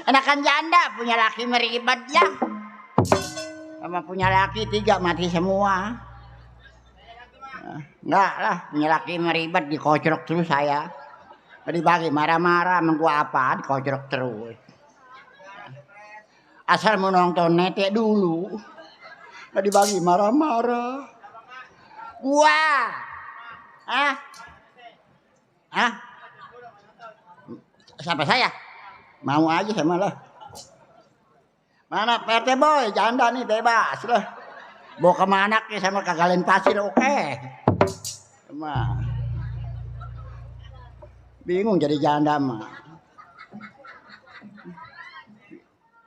Enakan janda punya laki meribet ya. Sama punya laki 3 mati semua. Enggak lah, punya laki meribet dikocrok terus saya. Dibagi marah-marah sama gua apa dikocrok terus. Asal mau nonton netek dulu. Nggak dibagi marah-marah. Gua. Hah? Hah? Siapa saya? Mau aja sama lah. Mana PT boy, janda nih bebas lah. Bawa kemana ke sama kagalen pasir oke. Cuma bingung jadi janda mah.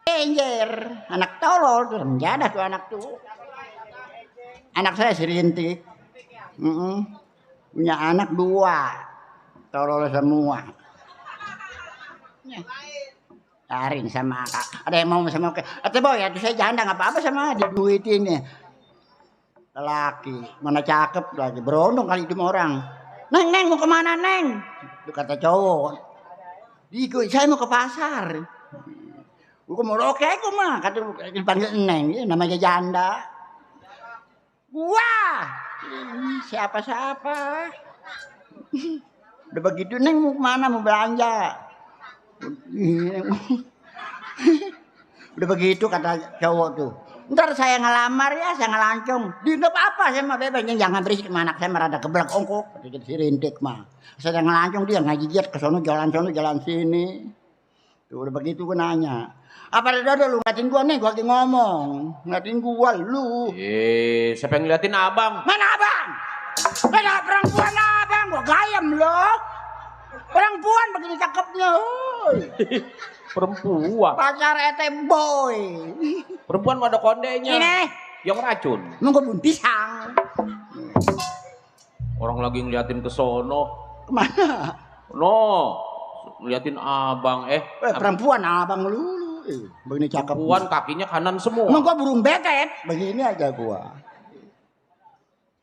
Anjir, anak tolol tuh, janda tuh anak tuh. Anak saya si Rintik. Punya anak 2. Tolol semua. Taring sama kak. Ada yang mau sama oke. Ate boy, itu saya janda nggak apa-apa sama diduitin ya. Laki, mana cakep lagi berondong kali itu orang. Neng mau kemana neng? Itu kata cowok. Saya mau ke pasar. Gua mau oke aku mah, kata dipanggil neng, ya, namanya janda. Wah, siapa? Udah begitu neng mau kemana mau belanja? Udah begitu kata cowok tuh. Ntar saya ngelamar ya, saya ngelancong. Dia nggak apa-apa saya mah bebas, jangan berisik sama anak saya merada keblak ongkok. Kata si Rintik mah. Saya ngelancong dia ngajijiat ke sono jalan sini. Tuh udah begitu gue nanya. Apa ada lu ngatin gua nih, gua lagi ngomong. Ngatin gua lu. Siapa yang ngeliatin abang? Mana abang? Mana perempuan abang? Gua gayam loh. Perempuan begini cakepnya. Perempuan. Pacar ete boy. Perempuan ada kondenya. Ini. Yang racun. Nunggu bun pisang. Orang lagi ngeliatin ke sono. Kemana? No. Ngeliatin abang. Perempuan abang lu. Begini cakep. Perempuan kakinya kanan semua. Emang gua burung betet. Begini aja gua.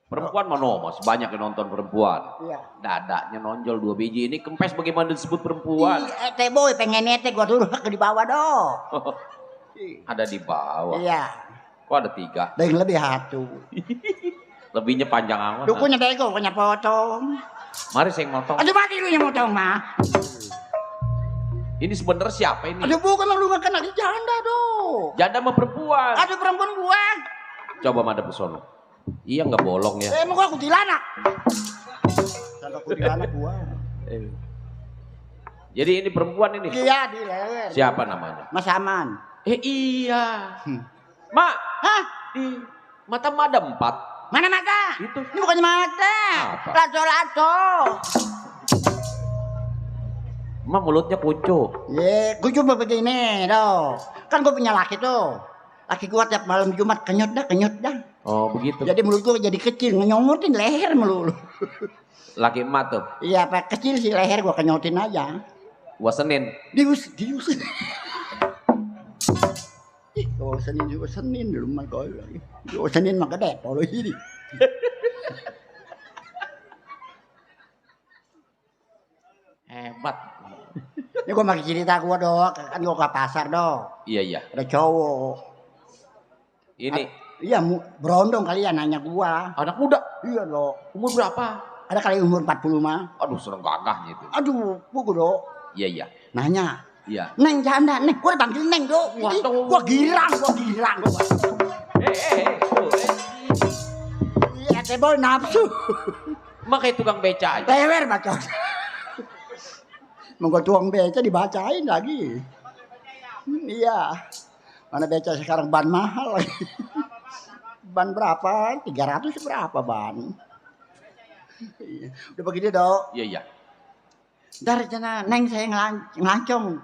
Perempuan mana mas? Banyak yang nonton perempuan. Iya. Dadanya nonjol 2 biji. Ini kempes bagaimana disebut perempuan? Ete boy pengen ete gua turun ke di bawah dong. Ada di bawah. Iya. Kok ada 3? Dan yang lebih satu. Lebihnya panjang amat. Dukunya bego, punya potong. Mari saya motong. Aduh mati lu yang potong mah. Ini sebenarnya siapa ini? Aduh bukan lu gak kenal di janda dong. Janda sama perempuan. Aduh perempuan gua. Coba madep ke sono. Iya nggak bolong ya. Emang gua kuntilanak. Sama kuntilanak gua. Jadi ini perempuan ini. Iya di leher. Siapa namanya? Mas Aman. Iya. Mak. Hah? Di mata mak ada 4. Mana mata? Itu. Ini bukannya mata. Apa? Lato-lato. Mak mulutnya kuncup. Gue coba begini dong. Kan gue punya laki tuh. Laki gue tiap malam Jumat kenyot dah. Oh begitu. Jadi mulut gue jadi kecil, ngenyongotin leher melulu. Laki emak tuh. Iya, apa kecil sih leher gue kenyotin aja. Gua Senin. Dius. Kalau Senin juga Senin dulu mah kau lagi. Kalau Senin mah gede, kalau ini. Hebat. Ini gue pakai cerita gue dong, kan gue ke pasar dong. Iya. Ada cowok. Ini Iya, berondong kali ya nanya gue. anak muda. Iya dong. Umur berapa? Ada kali umur 40 mah. Aduh serem gagahnya itu. Aduh, gue dong. Iya. Nanya. Iya. Neng janda, neng. Gue panggil neng dong. Waduh. Gue girang. Iya, tebol nafsu. Mak kayak tukang beca aja. Lewer bacot. Mau gue tuang beca dibacain lagi. Iya. Mana beca sekarang ban mahal lagi. Ban berapa? 300 berapa ban? Udah begitu dong. Iya. Dari sana neng saya ngelancong.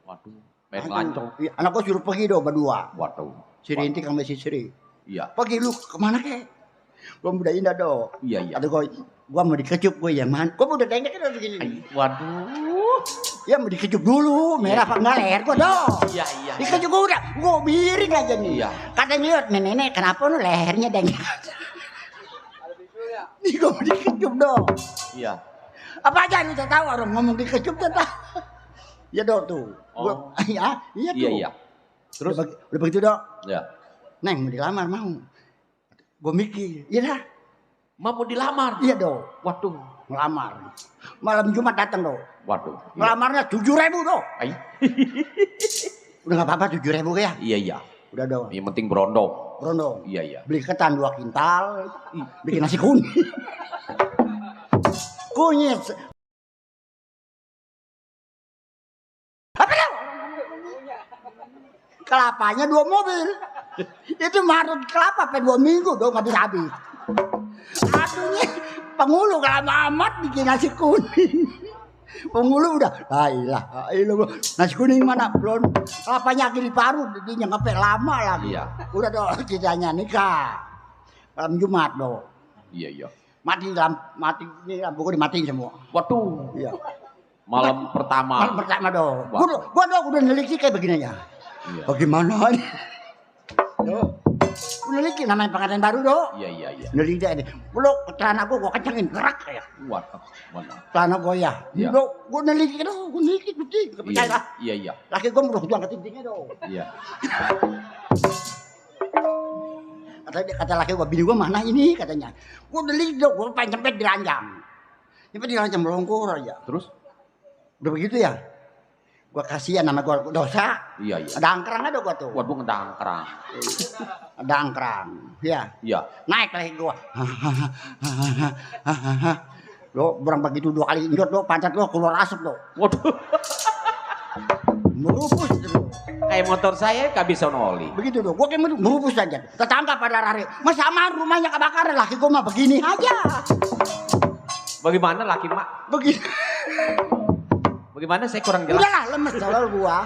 Waduh. Main ngelancong. Iya, anak gue suruh pergi dong berdua. Waduh. Si Rintik sama si Sri. Iya. Pergi lu kemana kek? Gue udah indah dong. Iya. Aduh gue mau dikecup gue ya man. Gue udah dengek kan begini. Waduh. Ya mau dikecup dulu, merah apa enggak leher gue dong. Iya. Dikecup gue udah, gue miring aja nih. Iya. Katanya lihat nenek kenapa lu lehernya dengek? Nih gue mau dikecup dong. Iya. Apa aja lu udah tahu orang ngomong dikecup udah tahu. Ya dong tuh. Oh. Iya tuh. Iya. Terus? Udah begitu dok. Ya. Neng mau dilamar mau. Gue mikir, iya dah. Mau dilamar? Iya dong. Waduh. Ngelamar. Malam Jumat datang dong. Waduh. Ngelamarnya 7.000 dong. Ay. Udah nggak apa-apa 7.000 ya. Iya. Udah dong. Yang penting berondong. Berondong. Iya. Beli ketan 2 kintal. Bikin nasi kunyit. Kunyit. Apa dong? Kelapanya 2 mobil. Itu marut kelapa sampai 2 minggu dong habis-habis. Aduhnya penghulu kelama amat bikin nasi kuning. Penghulu udah, ilah, nasi kuning mana belum, kelapanya lagi diparut, dia ngepek lama lagi. Iya. Udah dong ceritanya nikah, malam Jumat dong. Iya. Mati ini lampu gue dimatiin semua. Waduh. Iya. Malam pertama. Malam pertama dong. Gua dong udah neliti kayak begini ya. Iya. Bagaimana ini? Neliti namanya pengantin baru dong. Iya. Neliti ini. Lu celana gua kencengin gerak ya. Waduh. Mana? Celana gua ya. Iya. Gua neliti dong, gua neliti betul. Percaya lah. Iya. Laki gua mau jual ketingginya dong. Iya. Kata laki gua, bini gua mana ini katanya. Gua neliti dong, gua pengen jempet di ranjang. Jempet di ranjang melongkur aja. Terus? Udah begitu ya. Gua kasihan nama gua dosa. Iya. Ada angkrang ada gua tuh. Waduh ngedangkrang. Ada angkrang. Iya. Iya. Naik lagi gua. Lo berang begitu 2 kali injot lo, pantat lo keluar asap lo. Waduh. Merupus lo. Kayak motor saya gak bisa noli. Begitu lo, gua kayak merupus aja. Tetangga pada lari. Mas aman rumahnya kebakaran, laki gua mah begini aja. Bagaimana laki mak? Begini. Bagaimana saya kurang jelas? Udahlah lemes kalau gua.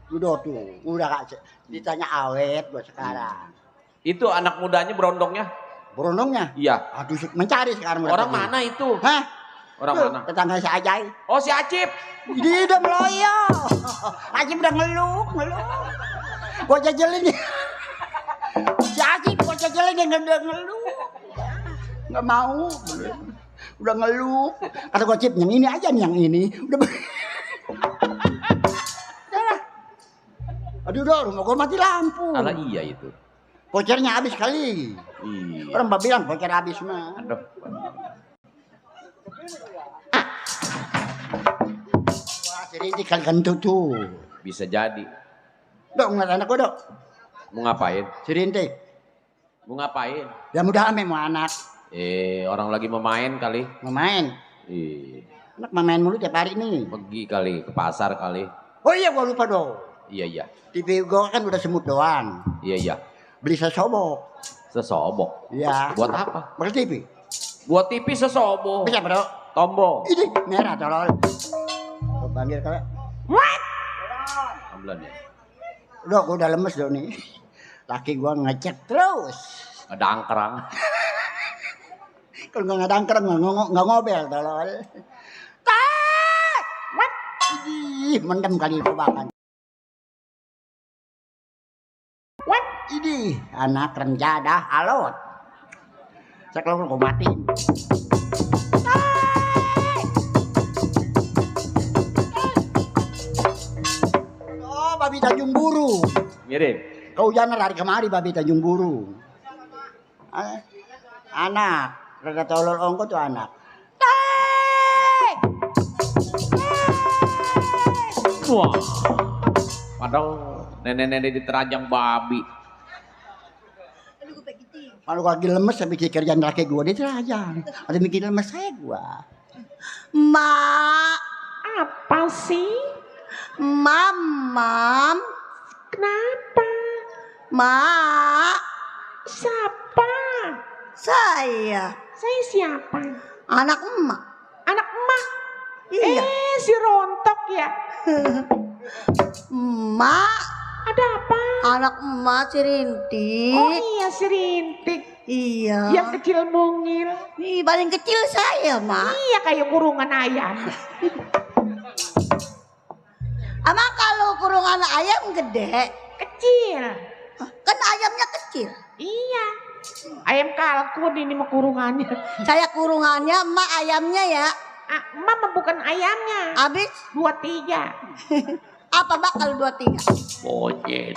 Udah tuh, udah gak ditanya awet gua sekarang. Itu anak mudanya berondongnya? Berondongnya? Iya. Aduh, mencari sekarang. Orang mana itu? Hah? Orang Tuh, mana? Tetangga si Ajay. Oh si Acip. Dia udah meloyo. Ajib udah ngeluh. Gua jajelin nih. Si Ajib gua jajelin dia udah ngeluh. Nggak mau. Udah ngeluh. Kata gua Cip, yang ini aja nih yang ini. Udah. Aduh rumah gua mati lampu. Alah iya itu. Vouchernya habis kali. Iya. Orang bilang voucher habis mah. Aduh. Wah, jadi kali kentut tuh. Bisa jadi. Dok, ngeliat anak gua dok. Mau ngapain? Si Rintik. Mau ngapain? Ya mudah ame mau anak. Orang lagi memain kali. Mau main. Anak main mulu tiap hari nih. Pergi kali ke pasar kali. Oh iya gua lupa dong. Iya. TV gua kan udah semut doang. Iya. Beli sesobok. Sesobok. Iya. Buat apa? Beli TV. Buat TV sesobok. Bisa apa dok? Tombol. Ini merah tolol. Gua panggil kalau. What? Ambulan ya. Dok, gua udah lemes dong nih. Laki gua ngecek terus. Ada angkrang. Kalau nggak ngedangker nggak ngobel tolol. Tak. What? Ih, mendem kali kebakan. What? Ini anak renjada alot. Saya kalau gua mati. Oh, babi Tanjung Buru. Mirip. Kau jangan lari kemari babi Tanjung Buru. Anak. Rada tolol ongko tuh anak. Wah. Padahal nenek-nenek diterajang babi. Kalau lagi lemes saya pikir kerjaan laki gua diterajang. Ada mikir lemes saya gua. Mak, Apa sih? Mam, Kenapa? Mak, Siapa? saya Saya siapa? anak emak. Anak emak. Iya, Si rontok ya. emak, Ada apa? anak emak si Rintik. Oh iya si Rintik. Iya. Yang kecil mungil. Ih, paling kecil saya, Mak. Iya kayak kurungan ayam. Emang kalau kurungan ayam gede, Kecil. kan ayamnya kecil. Iya. Ayam kalkun ini mah kurungannya. Saya kurungannya, emak ayamnya ya. Mama bukan ayamnya. Habis 23. Apa mak kalau 23? Monyet.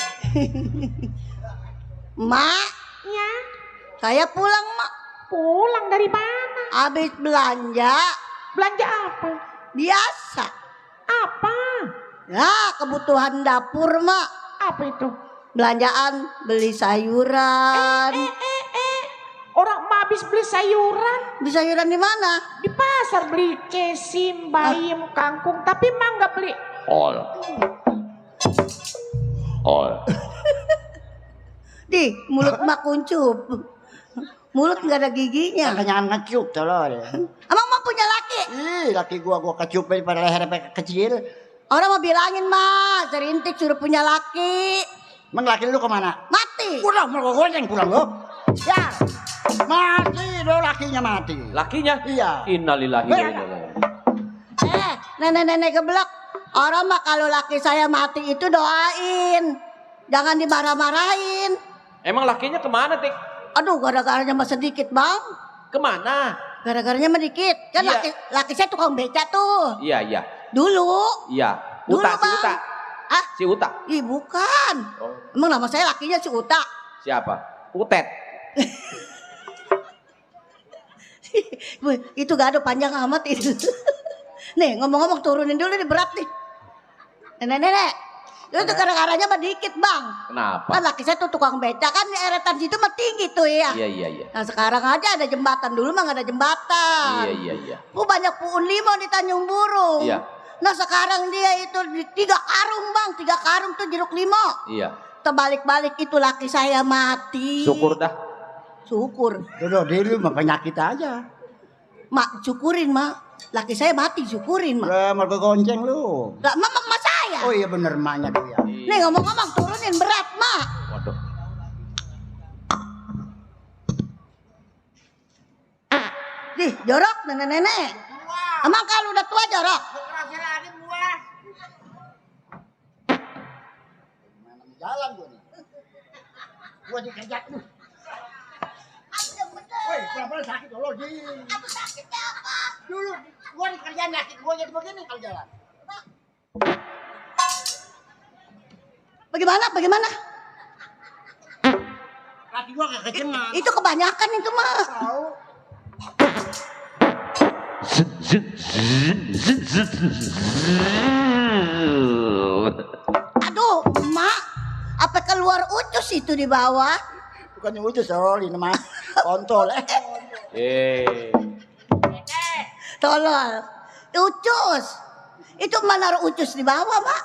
Mak, Ya, saya pulang mak. pulang dari mana? Habis belanja Belanja apa? biasa. Apa? Ya kebutuhan dapur mak. Apa itu? Belanjaan beli sayuran. Orang mah habis beli sayuran Beli sayuran di mana? di pasar, beli kesim, bayam, kangkung, tapi mah nggak beli. Ol. Di mulut mak kuncup. Mulut nggak ada giginya. Jangan ngecup tolol. Emang mak punya laki? Ih, laki gua kecupin pada leher kecil. Orang mau bilangin mak, serintik suruh punya laki. Emang laki lu kemana? Mati. Udah mau gonceng pulang lo. Ya. Mati lo, lakinya mati. Lakinya? Iya. Innalillahi wa inna ilaihi. Nenek-nenek geblek. Orang mah kalau laki saya mati itu doain. Jangan dimarah-marahin. Emang lakinya kemana, Tik? Aduh, gara-garanya mah sedikit bang. Kemana? Gara-garanya mah dikit. Kan Iya. laki saya tukang beca tuh. Iya, iya. Dulu. Iya. Dulu, Uta, si Bang. Uta. Ah, Si Uta. ih bukan. Oh, Emang nama saya lakinya si Uta. siapa? Utet. Wih, itu gak ada panjang amat itu. Nih ngomong-ngomong turunin dulu nih berat nih. Nenek-nenek. Itu gara-garanya mah dikit bang. Kenapa? Kan laki saya tuh tukang beca kan eretan situ mah tinggi tuh ya. Iya, iya, iya. Nah sekarang aja ada jembatan, dulu mah gak ada jembatan. Iya, iya, iya. Banyak puun limau di Tanjung Burung. Iya. Nah sekarang dia itu 3 karung bang, 3 karung tuh jeruk limau. Iya. Terbalik-balik itu laki saya mati. Syukur dah. Syukur. Dodo diri mah penyakit aja. Mak syukurin mak. Laki saya mati syukurin mak. Lah mau gonceng lu. Lah mama saya. Oh iya bener maknya tuh ya. Nih ngomong-ngomong turunin berat mak. Waduh. Nih jorok nenek-nenek. Emang kalau udah tua jorok. Jalan gua nih. Gua dikerja tuh. Woi, pelan-pelan sakit lo di. Apa sakitnya apa? Dulu gua di kerjaan sakit gua jadi begini kalau jalan. Bagaimana? Bagaimana? Kaki gua kekencengan. Itu kebanyakan itu mah. Tahu. Aduh, mak. Apa keluar ucus itu di bawah? Bukannya ucus tolol ini mah. Kontol Tolol. Ucus. Itu mana naruh ucus di bawah, mak?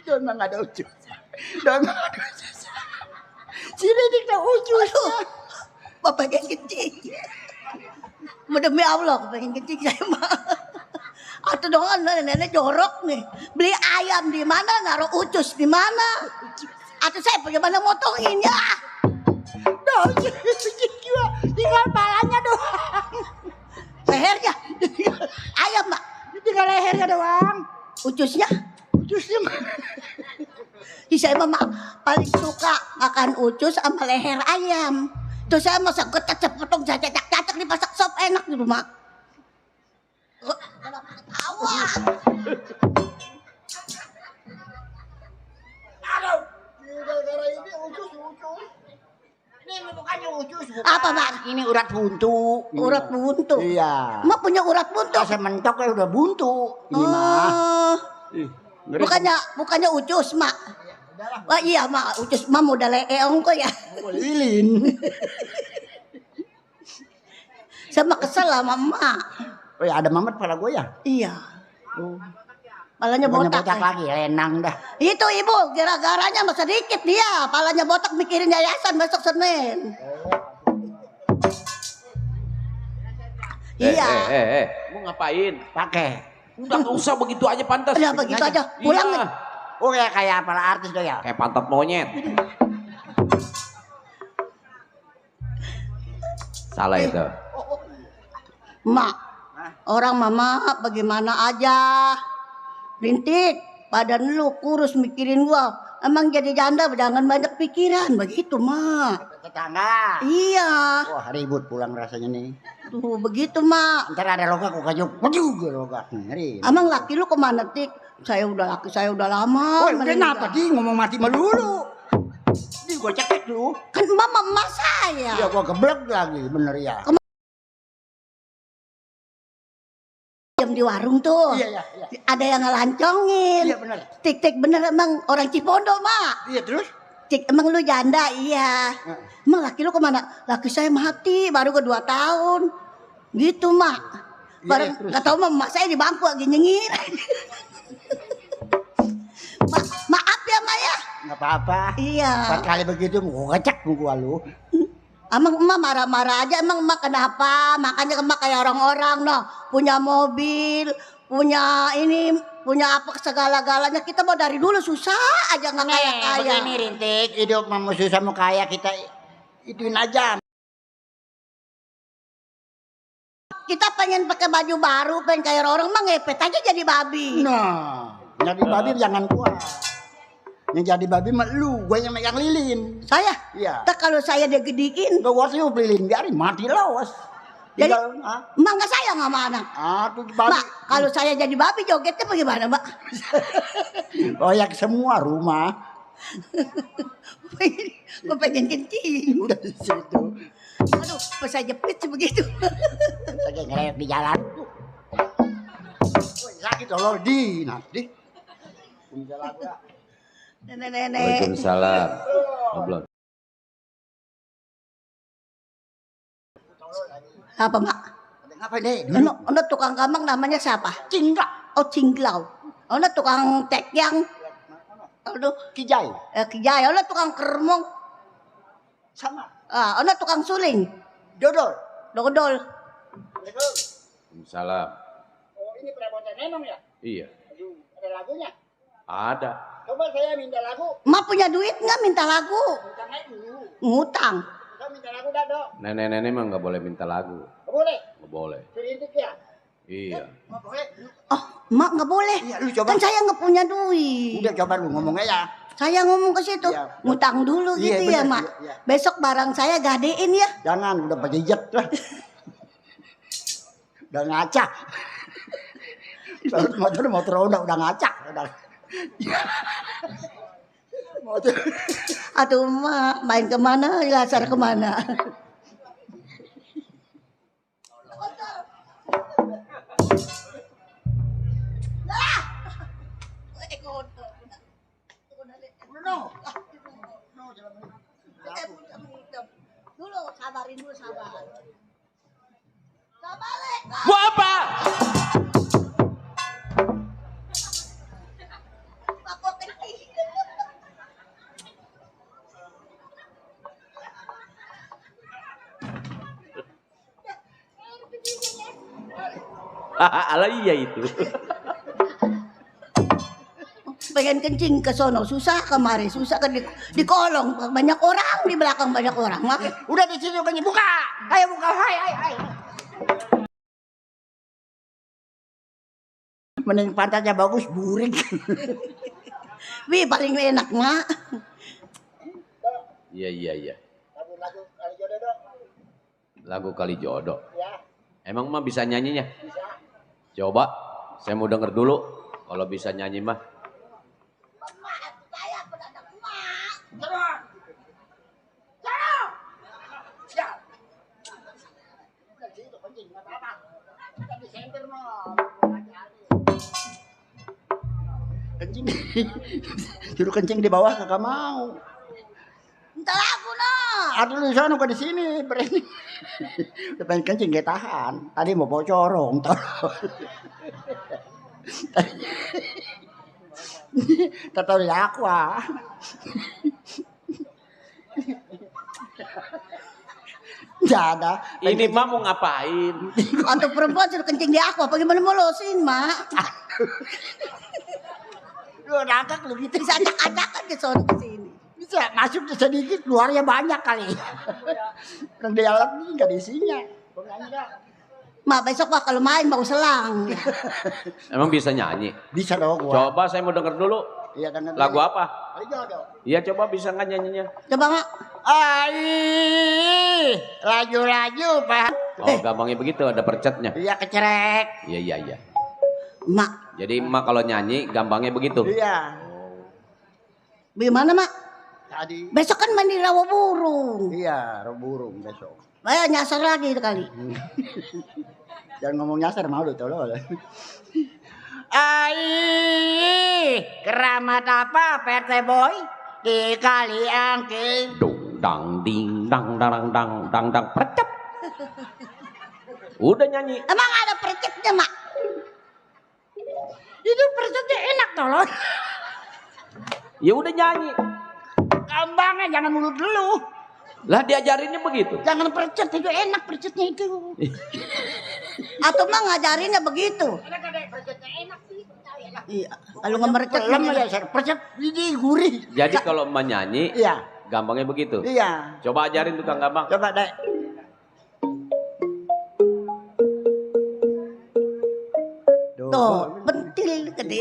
Don mah enggak ada ucus. Don mah ada ucus. Cilik dah ucus. Bapak pengen kencing. Demi Allah, pengen kencing saya mah. Atau dong nenek jorok nih. Beli ayam di mana, naruh ucus di mana? Atau saya bagaimana motongin ya? Don ucus gua tinggal palanya doang. Lehernya. Ayam, mak. Tinggal lehernya doang. Ucusnya. Ucusnya mah. Saya mah paling suka makan ucus sama leher ayam. Terus saya masak getek potong cacak-cacak dipasak sop enak gitu mak. Kenapa ketawa? Aduh, gara-gara ini ucus. Ini bukannya ucus. Bukan. Apa mak? Ini urat buntu. Urat buntu. Iya. Mak punya urat buntu. Saya mentok ya udah buntu. Ini mah. Oh, Ngeri. bukannya ucus mak. Wah iya mak, ucus mam udah leeong kok ya. Lilin. Sama kesel sama emak. Oh ya ada mamat pada gue ya. Iya. Oh. Palanya Botak botak. lagi, lenang dah. Itu ibu, gara-garanya masih sedikit dia. Palanya botak mikirin yayasan besok Senin. Iya. Mau ngapain? Pakai. Udah nggak usah begitu aja pantas. Udah begitu aja. Pulang Iya. nih. Oh ya kayak apa artis tuh ya. Kayak pantat monyet. Salah itu. Mak, orang mama bagaimana aja. Rintik, badan lu kurus mikirin gua. Emang jadi janda jangan banyak pikiran begitu mak. tetangga. Iya. Wah ribut pulang rasanya nih. Tuh begitu mak. Ntar ada logak kok kajuk. Juga logak nih. Emang laki lu kemana Tik? Laki saya udah lama. Woi, udah kenapa di ngomong mati melulu? Di gua cekek lu. Kan mama saya. Ya gua geblek lagi bener ya. Jam di warung tuh. Iya. Ada yang ngelancongin. Iya bener. Tik bener emang orang Cipondo mak. Iya terus? Cik emang lu janda iya. Emang laki lu kemana? Laki saya mati baru ke 2 tahun. Gitu mak. Baru Iya, terus. gak tau mak saya di bangku lagi nyengir. Maaf ya mak ya. Nggak apa-apa. Iya. 4 kali begitu gua ngecek gua lu. Emang emak marah-marah aja, emang emak kenapa? Makanya emak kayak orang-orang noh, punya mobil, punya ini, punya apa segala-galanya. Kita mau dari dulu susah aja nggak kaya-kaya. Begini Rintik, hidup mau susah mau kaya kita ituin aja. Kita pengen pakai baju baru, pengen kayak orang, emang ngepet aja jadi babi. Nah, jadi babi jangan gua. Yang jadi babi mah lu, gua yang megang lilin. Saya? Iya. Tak kalau saya digedikin, Gak usah lu lilin, biarin mati lawas. jadi Tinggal, emak nggak sayang sama anak. tuh babi. Mak, kalau saya jadi babi jogetnya bagaimana, Mak? Koyak semua rumah. Gue pengen kencing. Udah di situ. Aduh, pas saya jepit sih begitu. Lagi ngerep di jalan. Woi, sakit tolong di nanti. Nenek-nenek. Waalaikumsalam. Ngobrol. Apa, Mak? Ngapa nih? Ono tukang gamang namanya siapa? Cingkak. Oh, Cinglau. Ono tukang tekyang. Aduh, Kijai. Kijaya. Ono tukang kermong. Sama. Ono tukang suling. Dodol. Dodol. Waalaikumsalam. Oh, ini perabotan Nenong ya? Iya. Aduh, ada lagunya. Ada. Coba saya minta lagu. Mak punya duit nggak minta lagu? Minta aja dulu. Ngutang. Kita minta lagu dah, Dok. Nenek-nenek mah nggak boleh minta lagu. Nggak boleh. Nggak boleh. Rintik ya? Iya. Nggak boleh. Oh, Mak nggak boleh. Iya, lu coba. Kan saya nggak punya duit. Udah coba lu ngomongnya ya. Saya ngomong ke situ, Iya. ngutang dulu Iya, gitu ya, bener, Mak. iya, iya. Besok barang saya gadein ya. Jangan, udah pajejet lah. Udah ngacak. Motor udah ngacak. Motor. Aduh, Mak, main kemana, lasar kemana. Dulu, sabarin dulu, sabar. Sabar, Le. Mau apa? Aku kencing. Ala iya itu. Pengen kencing ke sono, susah kemari, susah ke di kolong, banyak orang di belakang banyak orang. Mak. Udah di situ kan buka. Ayo buka. Hai. Mending pantatnya bagus, burik. Wih, paling enak, Mak. Iya. Lagu kali jodoh, Dok. Lagu kali jodoh. Ya, Emang mah bisa nyanyinya? bisa. Coba. Saya mau denger dulu. Kalau bisa nyanyi mah. Siap. Udah di situ kencing, nggak apa-apa. Kita di center, Mom. Kencing. Suruh kencing di bawah kagak mau. Entar aku noh. Aduh di sana bukan di sini, berani. Udah pengen kencing gak tahan. Tadi mau bocorong, tahu di aqua. Gak ada. Ini mah mau ngapain? Atau perempuan suruh kencing di aku, apa gimana mau losin, Mak? Lu nakak lu gitu. Bisa acak-acakan ke sono ke sini. Bisa masuk sedikit, keluarnya banyak kali. Yang di alat ini gak ada isinya. Mak, besok Pak kalau main mau selang. Emang bisa nyanyi? Bisa dong gua. Coba saya mau denger dulu. Iya denger. Lagu apa? Ayo jodoh. Iya coba bisa nggak nyanyinya? Coba mak. Ai, laju-laju Pak. Oh gampangnya begitu ada percetnya. Iya kecerek. Iya iya iya. Mak. Jadi emak kalau nyanyi gampangnya begitu. Iya. Gimana mak? Tadi. Besok kan mandi rawa burung. Iya, burung besok. Nyasar lagi itu kali. Jangan ngomong nyasar mau lu tolol. Ai, keramat apa PT Boy di kali angking? Dung dang ding dang dang dang dang dang percet. Udah nyanyi. Emang ada percetnya mak? Itu percetnya enak tolol. Ya udah nyanyi. Gampangnya jangan mulut dulu. Lah diajarinnya begitu. Jangan percet itu enak percetnya itu. Atau mah ngajarinnya begitu? Iya. Kalau nggak mercet, Lama ya saya percet ini gurih. Jadi kalau emak nyanyi Iya, gampangnya begitu. iya. Coba ajarin tukang gampang. Coba deh. tuh pentil gede.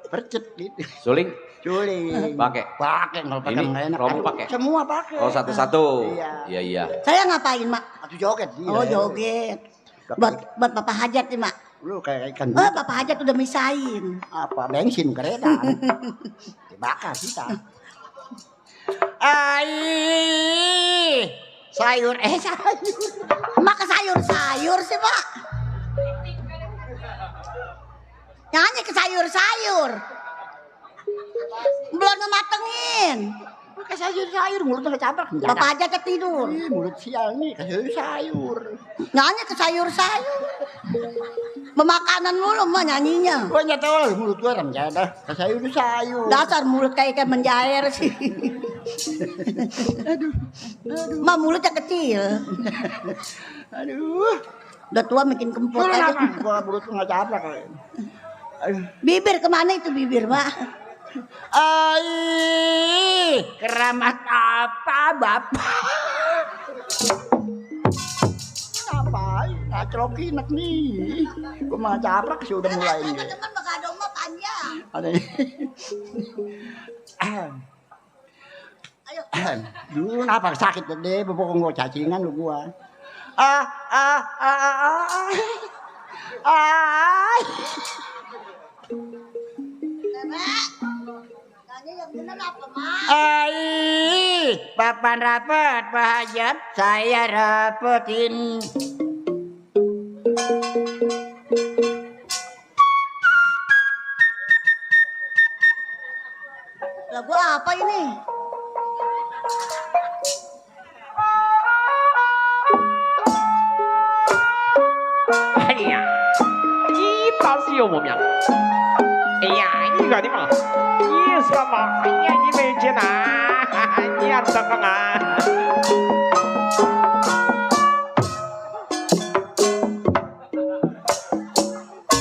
Percet gitu. Suling Culing. pakai. Pakai kalau pakai Ini nggak enak. Romo Aduh, pakai? Semua pakai. Oh satu-satu. Iya. Iya iya. Saya ngapain mak? Atau joget. Iya. Oh joget. Buat bapak hajat nih mak. Lu kayak ikan Oh bapak hajat udah misain. apa bensin kereta. Dibakar kita. Ai. Sayur sayur. Mak ke sayur-sayur sih mak. Nyanyi ke sayur-sayur. Belum ngematengin. Pakai sayur mulutnya kecabrak. Bapak hajat tidur. Ih, mulut sial nih kasih sayur. Nyanyi ke sayur-sayur. Memakanan mulu mah nyanyinya. Gua nyetol mulut gua orang jadah. Sayur sayur. Dasar mulut kayak ikan menjair sih. Mah mulutnya kecil. Aduh. Udah tua makin kempot Mulut aja. apa? Gua mulut gua enggak cabrak. Aduh. Bibir kemana itu bibir mak? Ai, keramat apa bapak? Ngapain? Ngaclokin nih. Gua mah cabrak sih udah mulai nih. Teman begadang mah panjang. Ada. Ayo. Dulu kenapa sakit deh, bebokong gua cacingan lu gua. Mak. Nyanyi yang bener apa mak? Ai, papan rapat Pak Hajat, saya rapetin. Lagu apa ini? Iya. Kita sih umumnya. Iya, ini gak di mana? Iya, sama. Iya, ini meja nah. Ini ada kengah.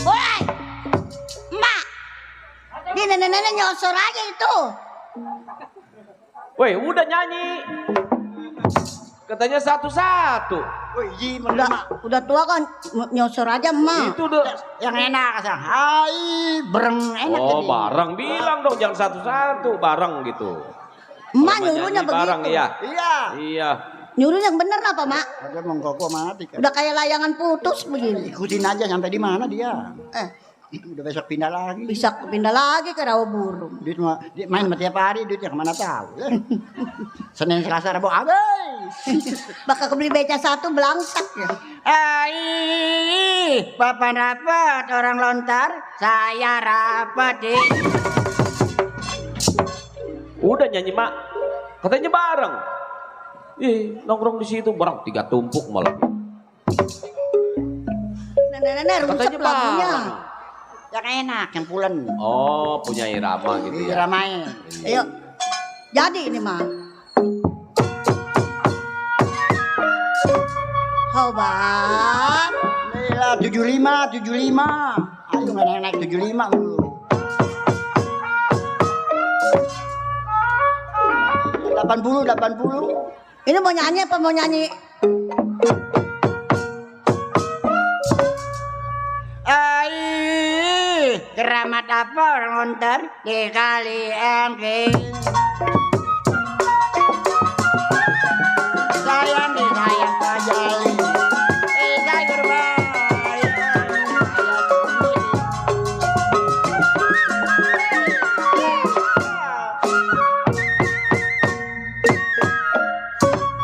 Woi, mak. Ini nenek-nenek nyosor aja itu. Woi, udah nyanyi. Katanya satu-satu. Woi, ji menerima. Udah tua kan nyosor aja mak. Itu udah. Yang enak asal. Hai, bereng enak Oh, jadi. bareng. Bilang dong jangan satu-satu. Bareng gitu. Emak Kalau nyuruhnya nyanyi bareng, begitu. iya. Iya. Iya. Nyuruh yang bener apa mak? Ada menggokok mati kan. Udah kayak layangan putus begini. Ikutin aja sampai di mana dia. Eh, Udah besok pindah lagi. bisa pindah lagi ke rawa burung. Duit mah main mah tiap hari, duitnya kemana tahu. Senin, Selasa, Rabu habis. Bakal kebeli beca satu belangsak ya. Ai, papan rapat orang lontar, saya rapetin. Udah nyanyi mak. Katanya bareng. Ih, nongkrong di situ bareng 3 tumpuk malah. Nenek-nenek rusak Katanya lagunya. bareng. Yang enak, yang pulen. Oh, punya irama gitu ya. Diramain. Ayo, jadi ini mah. Coba. Inilah 75. Ayo nggak naik 75 dulu. 80. Ini mau nyanyi apa mau nyanyi? Ai, keramat apa orang lontar di kali engking. Sayang disayang kajali. Saya berbayang.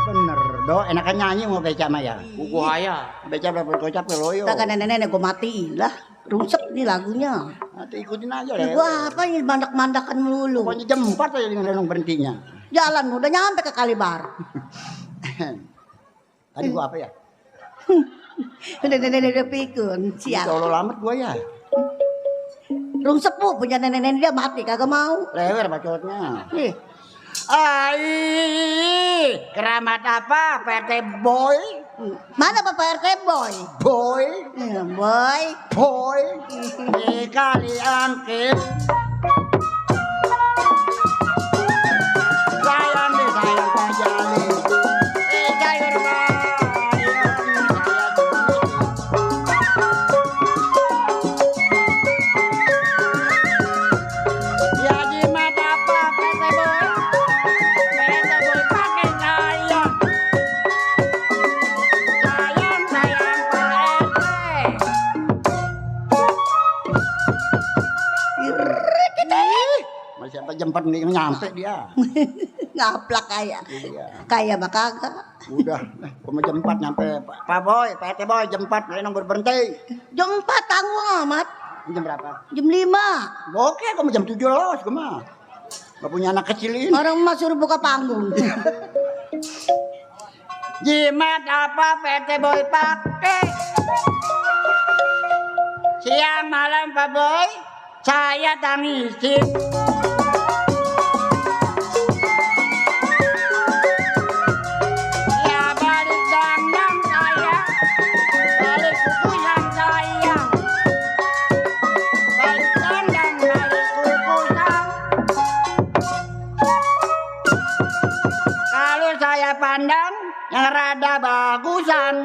Bener, do enakan nyanyi mau beca mah ya. Buku haya. Beca berapa kocap loyo. Kagak nenek-nenek gue matiin lah. Rusak nih lagunya. Nanti ikutin aja Ya, deh. gua apa ini mandak-mandakan melulu. Pokoknya jam 4 aja dengan lenong berhentinya. Jalan udah nyampe ke Kalibar. Tadi gua apa ya? Nenek-nenek udah pikun. Sial. Kalau lamat gua ya. Rung sepuh punya nenek-nenek dia mati kagak mau. Lewer bacotnya. Nih. Ai, keramat apa? PT Boy? Mana Bapak RT boy? Boy, Boy. boy. Di kali angkir. Sayang disayang kajali. Saya berbayang. Ya jimat apa PT Boy? PT Boy pakai sayang. Sayang sayang Pak RT. Masih sampai jam 4 nih nyampe dia. Ngaplak kayak. Iya. Kayak mah kagak. Udah, cuma jam 4 nyampe. Pak Boy, PT Boy jam 4 lenong berhenti. Jam 4 tanggung amat. Jam berapa? Jam 5. Oke, kamu jam 7 los, gue mah. Gak punya anak kecil ini. Orang mah suruh buka panggung. Jimat apa PT Boy pakai? Siang malam Pak Boy, saya tangisin. Ya balik dandang saya, balik kukusan saya. Balik dandang, balik kukusan. Kalau saya pandang yang rada bagusan.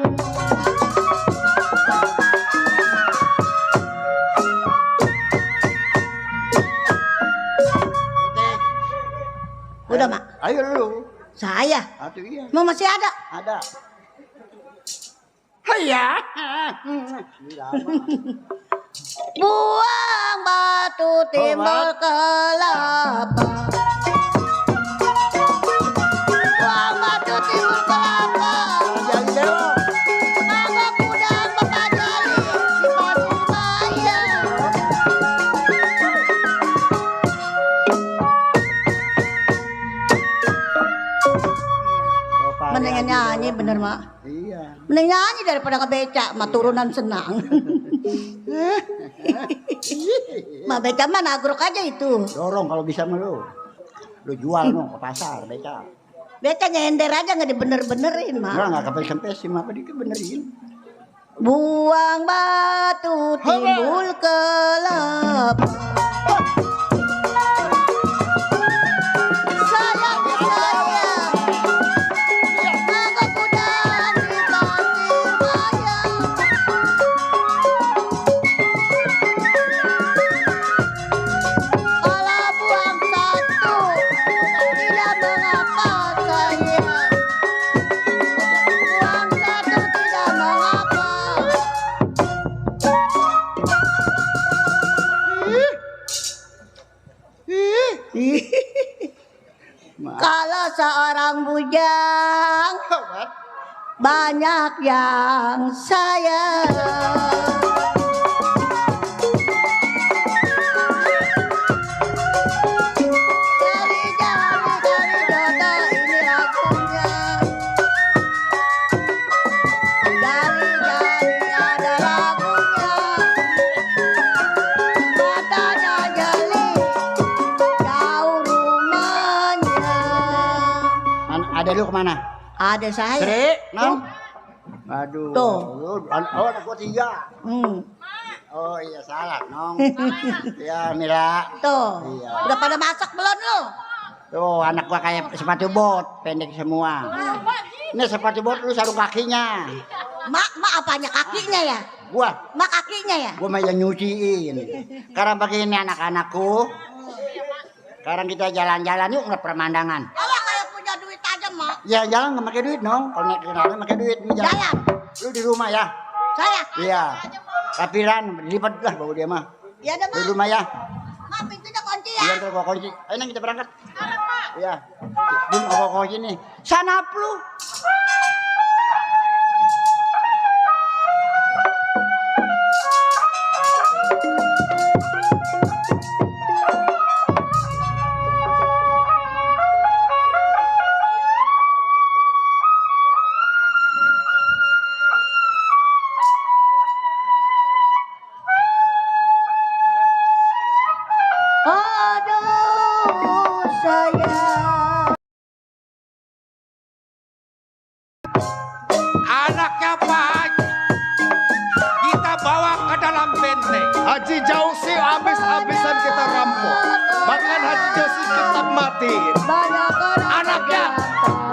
Udah, Mak. Ayo lu. Saya. Atuh iya. Emang masih ada? Ada. Hayya. Buang batu timbul kelapa. Buang batu timbul kelapa. Jangan jauh. Mangga kuda Bapak Jali di Bandung Raya. Mendingan nyanyi bener mak. Iya. Mending nyanyi daripada ngebeca, mah turunan senang. Mah beca mah nagrok aja itu. Dorong kalau bisa mah lu. Lu jual no ke pasar beca. Beca nyender aja nggak dibener-benerin mah. Enggak kepes-kempes sih mah apa dikebenerin. Buang batu timbul kelapa. Sayang disayang, mangga kuda di pasir bayang. Kalau buang satu tidak mengapa sayang. Buang satu tidak mengapa. Kalau seorang bujang banyak yang sayang. Jali jodoh ini lagunya. Jali ada lagunya. Matanya jali jauh rumahnya. Ada lu kemana? Ada saya. Sri, non. Aduh. Tuh. Oh, anak gua 3. Oh iya salah, Nong. Ya, Mira. Tuh. Iya. Udah pada masak belum lu? Tuh, anak gua kayak sepatu bot, pendek semua. Ini sepatu bot lu sarung kakinya. Mak apanya kakinya ya? Gua Mak kakinya ya? gua mah yang nyuciin. Sekarang begini anak-anakku. Sekarang kita jalan-jalan yuk ngeliat pemandangan. Ayah kayak punya duit aja, Mak. Ya jalan nggak pakai duit dong. Kalau naik kendaraan pakai duit. Ini Jalan. Lu di rumah ya. Saya? Iya. Kapiran lipat lah bawa dia mah. Ya udah, Di Mak. rumah ya. Mak, pintunya kunci ya. Iya ntar gua kunci. Ayo nang kita berangkat. Iya. Bun gua kunci nih. Sana lu. Aduh, sayang. Anaknya Pak Haji kita bawa ke dalam benteng. Haji Jausi habis-habisan kita rampok. Bahkan Haji Jausi kita matiin. Banyak orang Anaknya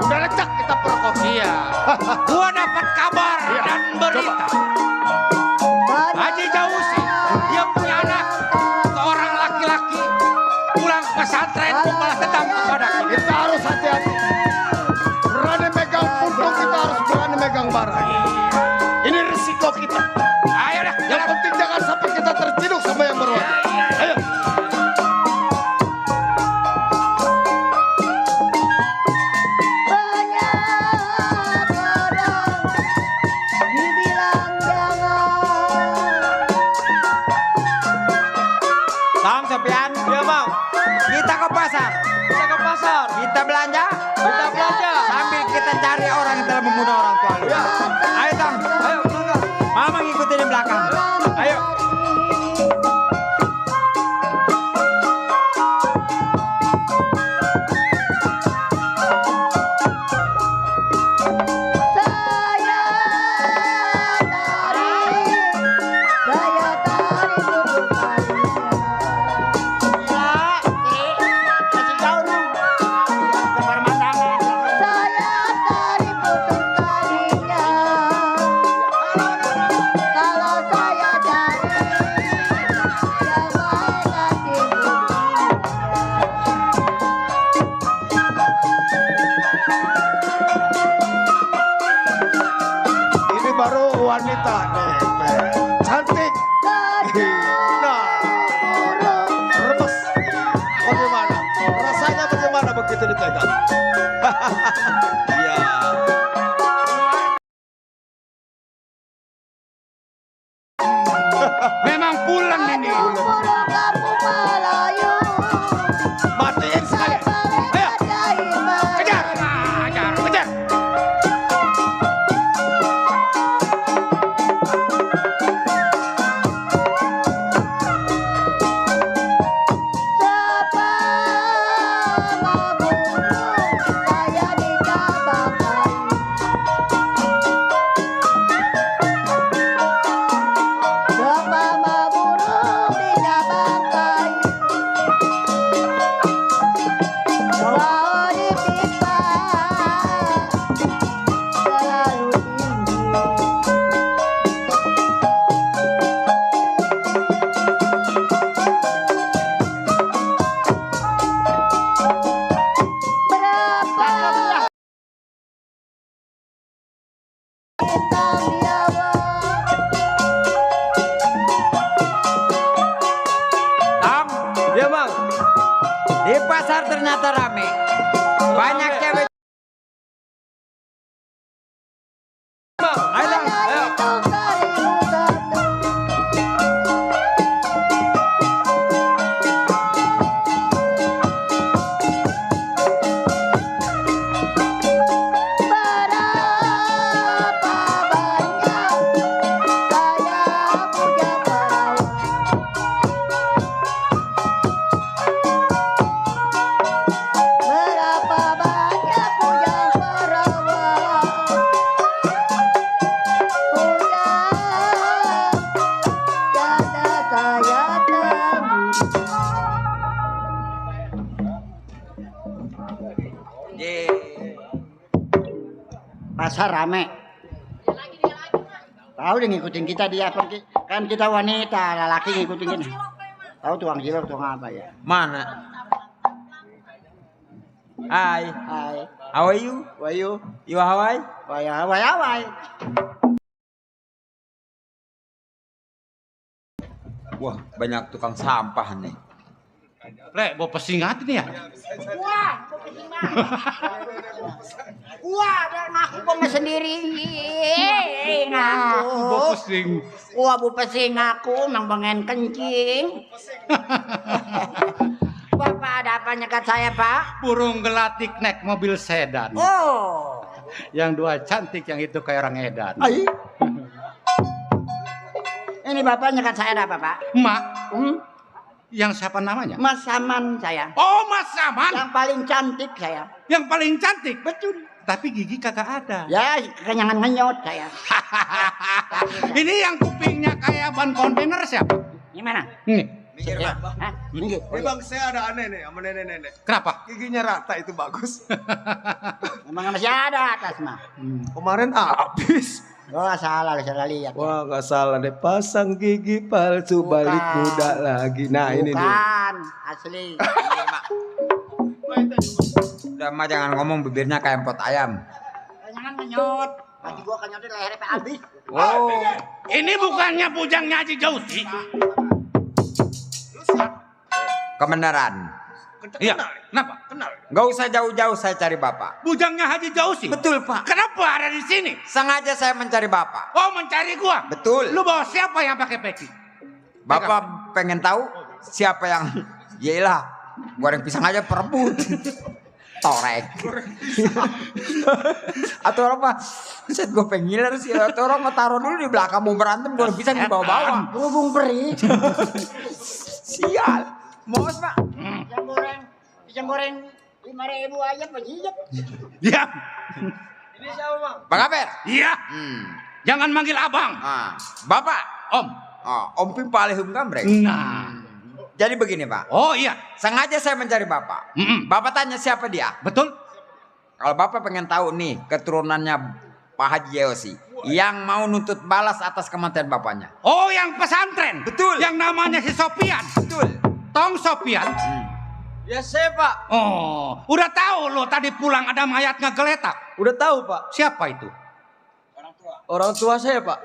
udah lecak kita perkosa. Iya. Gua dapat kabar dan berita. Haji Jausi dia punya anak seorang laki-laki pulang pesantren membalas dendam kepada kita. Kita harus hati-hati. Berani megang puntung, kita harus berani megang barang. Ini risiko kita. Ayo dah, Yang jalan. penting jangan sampai kita terciduk sama yang berwajib. Ayo. banyak orang dibilang jangan. Bang Sopian. Iya bang. Kita ke pasar. Kita ke pasar. Kita belanja. Kita belanja. Sambil kita cari orang yang telah membunuh orang tua lu. Ya. Ayo Tang. Ayo. Mama ngikutin di belakang. Ayo. Saya tari burung Kasih tahu dong. Pemandangan. saya tari putung kalinya. Kalau saya cari yang baik hati Ini baru wanita nih. Cantik. Nah, remes. Bagaimana? Rasanya bagaimana begitu dipegang? Iya. Memang pulang ini. burung kampung Melayu. Matiin sekali. Ayo. Kejar. Kejar. Kejar. Saya di cabang kayu. Sepama burung di cabang kayu. Mau dipipa selalu tinggi. Berapa bintang nyawa. Tang. Iya bang. Di pasar ternyata rame. Banyak cewek. Bang. Ayo Tang. Ayo. Hitung kali satu. Berapa banyak saya punya perawan. Berapa banyak punya perawan. Punya janda saya tembus. Pasar rame. Tahu dia ngikutin kita dia kan kita wanita, laki ngikutin kita. Tahu tukang cilok tukang apa ya? Mana? Hai. Hai. How are you? Why you? You are Hawaii? Why? Wah, banyak tukang sampah nih. Lek, mau pesingat ini ya? Wah, dia ngaku kok sendiri. Ngaku. Mau pesing. Wah, bu pesing ngaku mang pengen kencing. Bapak ada apa nyekat saya, Pak? Burung gelatik naik mobil sedan. Oh. Yang dua cantik, yang itu kayak orang edan. Ai. Ini Bapak nyekat saya ada apa, Pak? Mak, yang siapa namanya? Mas Saman saya. Oh, Mas Saman. Yang paling cantik saya. Yang paling cantik. Betul. Tapi gigi kagak ada. Ya, kenyangan ngenyot saya. Ini yang kupingnya kayak ban kontainer siapa? Gimana? Nih. Mikir, Pak. Hah? Ini. Ini bang, saya ada aneh nih sama nenek-nenek. Kenapa? Giginya rata itu bagus. Emang masih ada atas mah. Kemarin habis. Oh, salah lihat. Wah, nggak salah deh. Pasang gigi palsu balik Bukan. muda lagi. Nah, ini nih. Bukan, asli. Udah mah jangan ngomong bibirnya kayak pot ayam. Kenyangan ngenyot. Lagi gua kenyotin lehernya sampai habis. Oh. Ini bukannya bujangnya Haji Jausi. Kebenaran. Iya. Kenapa? Gak usah jauh-jauh saya cari Bapak. Bujangnya Haji Jausi. Betul, Pak. Kenapa ada di sini? Sengaja saya mencari Bapak. Oh, mencari gua. Betul. Lu bawa siapa yang pakai peci? Bapak pengen tahu siapa yang yelah goreng pisang aja perebut. Torek. Atau orang apa? Set gue pengiler sih. Atau orang mau taruh dulu di belakang mau berantem goreng pisang di bawah-bawah. Berhubung beri. Sial. Mos, Pak. Pisang goreng 5.000 aja pejijat. Diam. Pak Kaper. Iya. Jangan manggil abang. Ah, Bapak. Om. Om Pimpalihum Gambreng. Nah. Jadi begini, Pak. Oh iya. Sengaja saya mencari Bapak. Mm-mm. Bapak tanya siapa dia? Betul. Kalau Bapak pengen tahu nih keturunannya Pak Haji Yosi yang mau nuntut balas atas kematian bapaknya. Oh, yang pesantren. Betul. Yang namanya si Sopian. Betul. Tong Sopian. Ya saya Pak. Oh, udah tahu lo tadi pulang ada mayat ngegeletak. Udah tahu Pak. Siapa itu? Orang tua saya Pak.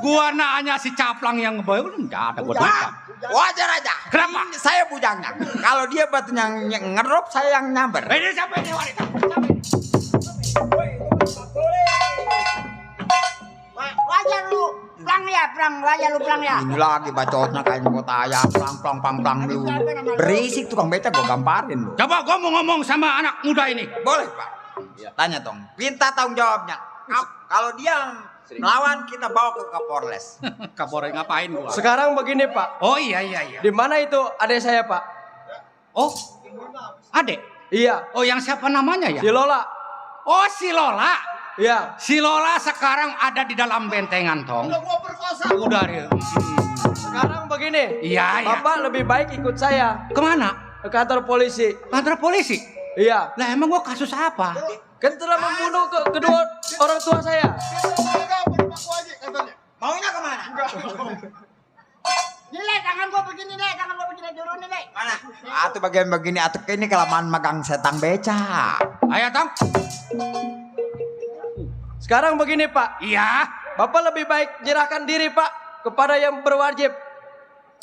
Gua nanya si caplang yang ngebayar enggak ada gua tanya. Wajar aja. Kenapa? Ini saya bujangnya. Kalau dia batunya ngerop, saya yang nyamber. Ini siapa ini wanita? Siapa ini? Wajar lu. Plang ya, wajar lu plang ya. Ini lagi bacotnya kayak kota ayam, plang lu. Berisik tukang beca gua gamparin lu. Coba gua mau ngomong sama anak muda ini. Boleh, Pak. Tanya dong. Minta tanggung jawabnya. Kalau dia melawan kita bawa ke Kapolres. Kapolres ngapain gua? Sekarang begini Pak. Oh iya. Di mana itu adik saya Pak? Oh. Adek. Iya. Oh, yang siapa namanya ya? Si Lola. Oh, si Lola. Iya. Si Lola sekarang ada di dalam bentengan, Tong. Udah dia. Sekarang begini. Iya. Bapak lebih baik ikut saya Kemana? ke kantor polisi. Kantor polisi. Iya. Lah emang gua kasus apa? Kan telah membunuh kedua orang tua saya. Maunya kemana? Nilai tangan gua begini deh, turun nih, Mana? Atuh bagian begini, atuh ini kelamaan megang setang beca. Ayo, Tong. Sekarang begini Pak. Iya. Bapak lebih baik menyerahkan diri Pak kepada yang berwajib.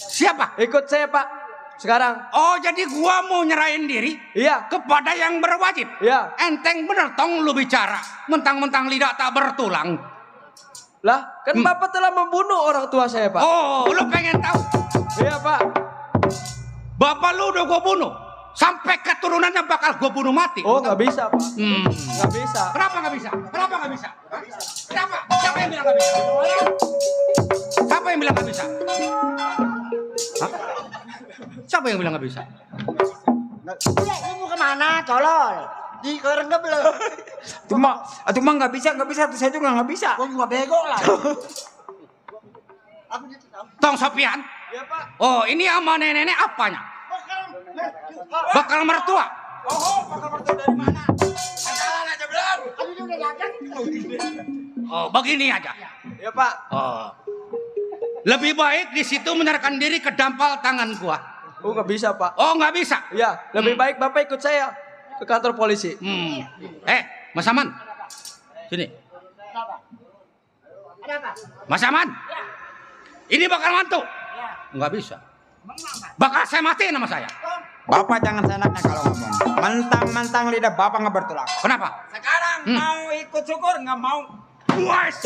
Siapa? Ikut saya Pak. Sekarang. Oh, jadi gua mau nyerahin diri Iya. kepada yang berwajib. Iya. Enteng bener, Tong, lu bicara. Mentang-mentang lidah tak bertulang. Lah, kan Bapak telah membunuh orang tua saya Pak. Oh, lu pengen tahu? Iya Pak. Bapak lu udah gua bunuh. Sampai keturunannya bakal gua bunuh mati. Oh nggak bisa Pak. Nggak bisa. Kenapa nggak bisa? Kenapa nggak bisa? Kenapa? Siapa yang bilang nggak bisa? Siapa yang bilang nggak bisa? Hah? Siapa yang bilang nggak bisa? Lu mau kemana, tolol? Di kereng belum? Cuma nggak bisa, tuh saya juga nggak bisa. Gua juga bego lah. Tong Sopian. Iya Pak. Oh, ini sama nenek-nenek apanya? Bakal mertua. Oh, bakal mertua dari mana? Kenalan aja belum. udah datang. Oh, begini aja. Ya Pak. Oh. Lebih baik di situ menyerahkan diri ke dampal tangan gua. Oh nggak bisa Pak. Oh, nggak bisa. Ya lebih baik Bapak ikut saya ke kantor polisi. Mas Aman. Sini. Ada apa? Mas Aman. Ini bakal mantu. Nggak bisa. Bakal saya matiin nama saya. Bapak jangan seenaknya kalau ngomong. Mentang-mentang lidah bapak nggak bertulang. Kenapa? Sekarang mau ikut syukur nggak mau. Puas.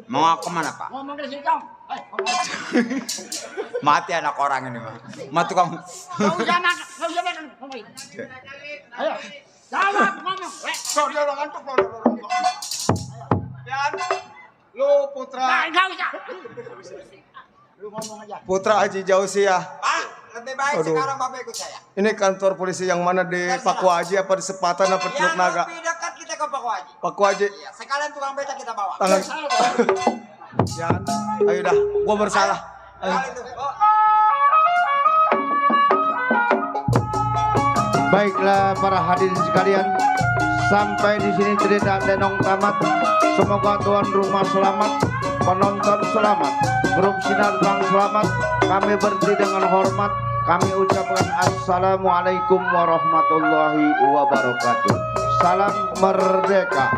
Mau aku kemana Pak? Ngomong ke situ. Mati anak orang ini Pak. Mati kamu. Nggak usah makan, nggak usah makan. Ngomongin. Ayo, jawab ngomong. Sorry orang ngantuk. Lu putra. Nggak usah. Lu ngomong aja. Putra Haji Jausia. Pak, lebih baik Aduh. sekarang Bapak ikut saya. Ini kantor polisi yang mana di Paku Haji apa di Sepatan apa di Teluk Yang Naga? lebih dekat kita ke Pak Haji. Paku Haji. Iya, sekalian tukang beca kita bawa. Tangan. Ya, ayo dah, gua bersalah. Ayo. Kali itu. Oh. Baiklah para hadirin sekalian, sampai di sini cerita Denong tamat. Semoga tuan rumah selamat, penonton selamat, grup Sinar Bang selamat. Kami berhenti dengan hormat. Kami ucapkan assalamualaikum warahmatullahi wabarakatuh. Salam merdeka.